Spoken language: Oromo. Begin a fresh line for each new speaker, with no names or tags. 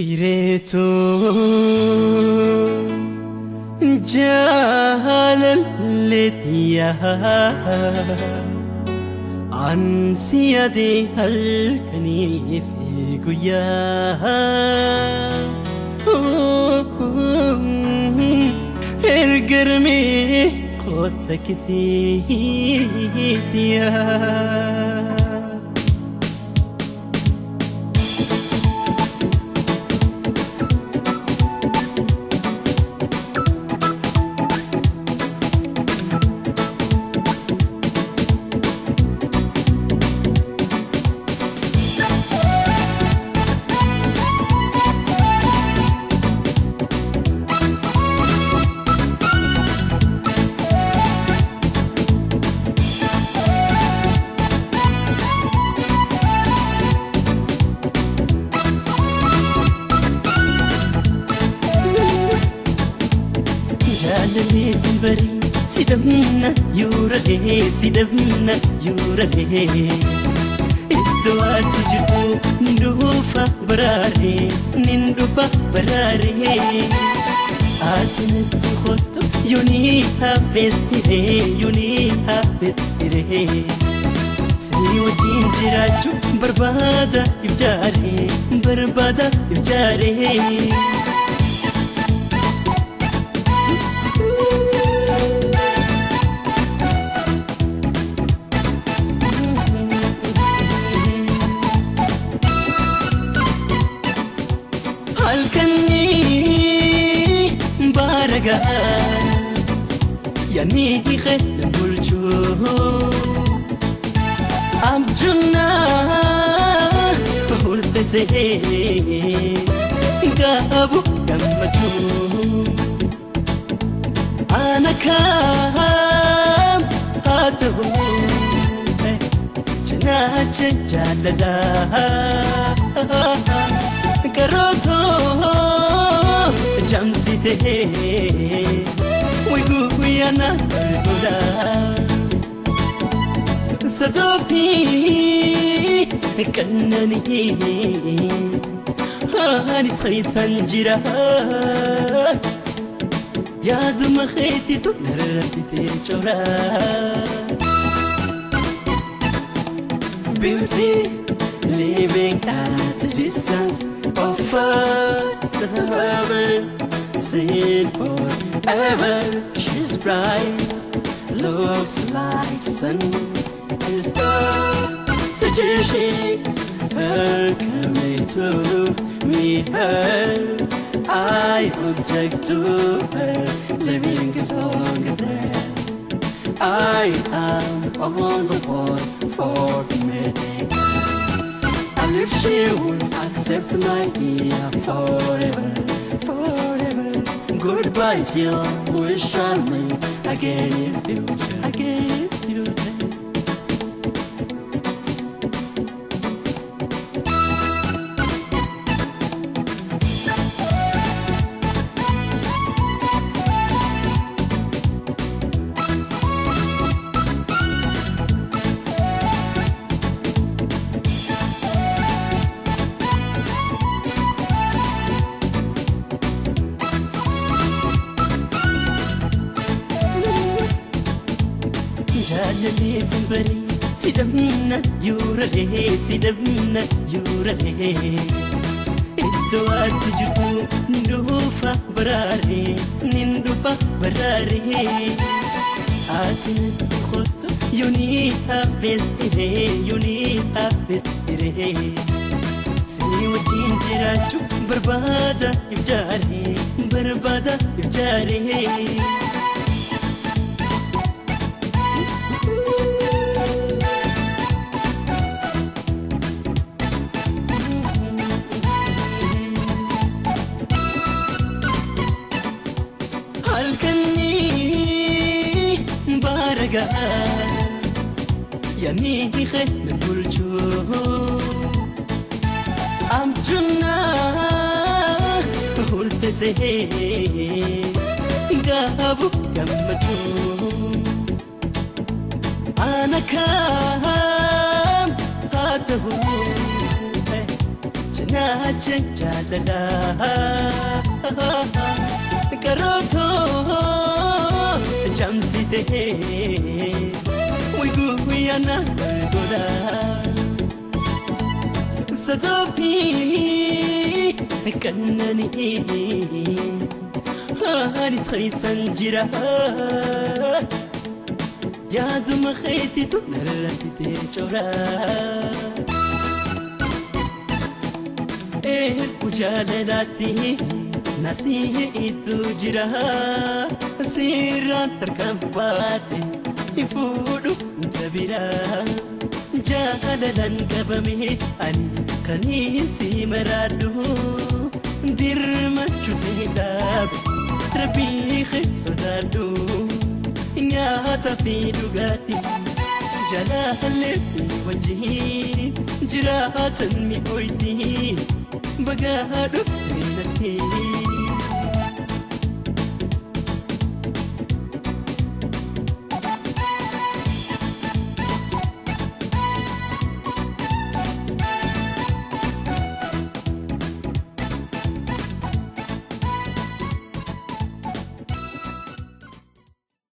Ireeto jaalalleetiya ansi yaadee halkanii fi guyyaa ergarmee qoota kitiitiya. Jaalallee simbarii sidhamna yuuralee sidhamna yuuralee iddoo ati jirtu nin dhufa baraaree nin dhufa baraaree ati natti kottu yoonii hafeesiree yoonii hafeesiree si wajjin jiraachuu barbaada ibjaaree barbaada ibjaaree. Halkanii baaragaa yaani keetan bulchuu abjunnaa hortesee gaabu gammachuu ana kaam haa ta'u cinaacha jaalalaa. Karoto jamsite wiguyana bargoda sadofi kannani ani khaysan jira yaaduma khaytitu narratite chora. Beauty living at a distance of forever, seen forever. She's bright, looks like sun and star. Suggesting her coming to me, her I object to her living along as her. I am on the board for meeting. And if she would accept my ear forever, forever. Goodbye till we shall meet again in future, again in future. Jaalallee simbarii sidhamna yuuralee sidhamna yuuralee iddoo ati jirtu nin dhufa baraaree nin dhufa baraaree ati natti kottu yoonii hafeesiree yoonii hafeesiree si wajjin jiraachuu barbaada ibjaaree barbaada ibjaaree. Halkanii baaragaa yaani keetan bulchuu abjunnaa hortesee gaabu gammachuu ana kaam haa ta'u. Cinaacha jaalalaa karootoo jamsitee guyyaana godha Sadoofi kannanii anis keessan jira yaaduma keetitu narra fitee cora. Eebbu jaalalaatti nasii iddoo jira seeraan tarkaanfaate ifuudhu tabira jaalalaan qabame ani kaniin si maraadhu dirmachuu dhaabe rabbii sodaadhu nyaata fi dhugaatii jaalallee wajjin jiraatan mi'ooyti bagaa dhuftee natti.